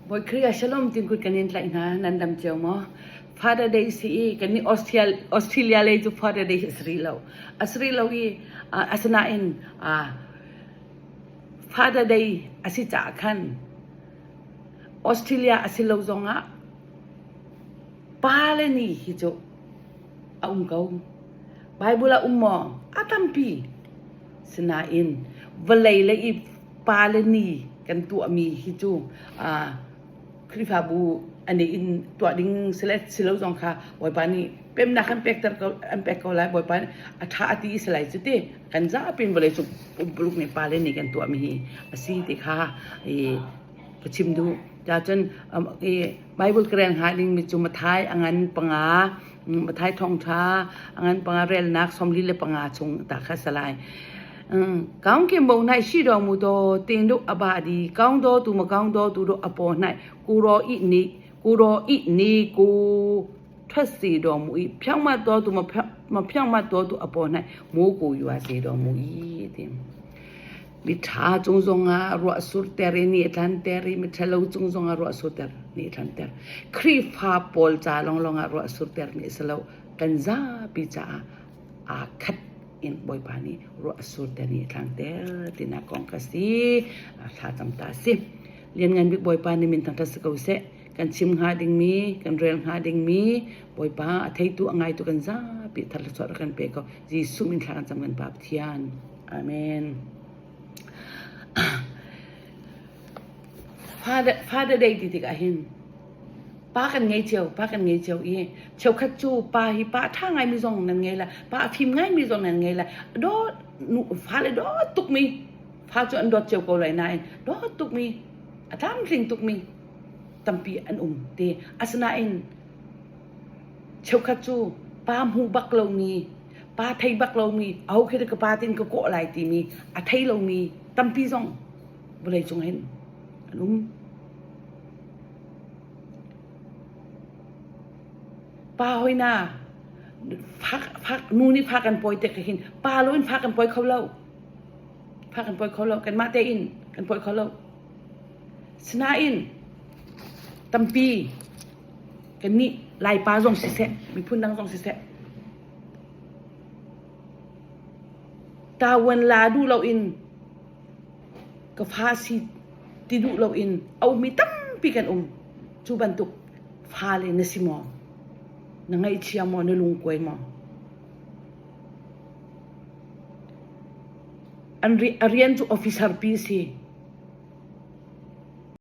Bawi Khrih ah shalom tin kut kan in tlaih hna nan dam cio maw? Father Day si i kan nih Australia, Australia lei cu Father Day hi a si rih lo. A si rih lo i asinain Father Day a si caah khan Australia a si lo zongah pa le ni hi cu a um ko. Bible ah um maw? A tampi. Sinain vawlei lei i pa le ni kan tuahmi hi cu Khrihfabu an i in tuah ding si le si lo zong kha Bawipa nih pemnak an pekter ko an pek ko lai Bawipa nih a ṭha a ti si lai cu ti kan zapi in vawlei cung pumpuluk nih pa le ni kan tuahmi hi a si ti kha i ka chim duh. Cun i Bible ka rel hnga dingmi cu Matthai a ngan panga Matthai thawngṭha a ngan panga relnak 45 chung ta kha si lai. Kaung kim bo nai shi do mu do tin du aba di kaung do tu ma kaung do tu do apo nai ku ro i ni ku ro i ni ku ထွက်စေတော်မူ၏ဖြောင့်မတ်တော်သူမမဖြောင့်မတ်တော်သူအပေါ်၌မိုးကိုရွာစေတော်မူ၏တဲ့ Miṭha cung zongah ruah surter i ni a tlanter i miṭhalo cung zongah ruah surter ni a tlanter. Khrihfa pawl ca lawnglawng ah ruah surter ni a si lo. Kan zapi caah aa khat in Bawipa nih ruah surter ni a tlangter tinak kong ka si. Thla cam ta si. Lianngan bik Bawipa nih min thangṭhat si ko seh. Kan chim hnga dingmi, kan rel hnga dingmi, Bawipa a theitu a ngaitu kan zapi thar thluachuah rak kan pe ko. Jesuh min thla kan cam kan Pa Pathian. Amen. Father, Father Day ti tikah hin pa kan ngei cio, pa kan ngei cio i cheukhat cu pa hi pa ṭha ngaimi zong nan ngei la, pa a fim ngaimi zong nan ngei la. Dawt nu fale dawt tukmi fa cu an dawt cio ko lai nain dawt tukmi a tlamtling tukmi tampi an um te. Asinain Cheukhat cu pa hmu bak lomi, pa thei bak lomi, aho khi ka pa tin ka kawh lai timi a thei lomi tampi zong vawleicung hin an um. Pa hoi na fak fak nu nih fa kan pawi tik hin pa lo in fa kan pawi kho lo. Fa kan pawi kho lo. Kanmah tein kan pawi kho lo. Sinain tampi Kannih Laipa zong siseh, miphun dang zong siseh, tawan la duh loin ka fa si ti duh loin a ummi tampi kan um. Cu bantuk fale na si maw? Na ngaihchia maw? Na lungkuai maw? An ri, a rian cu officer pi si.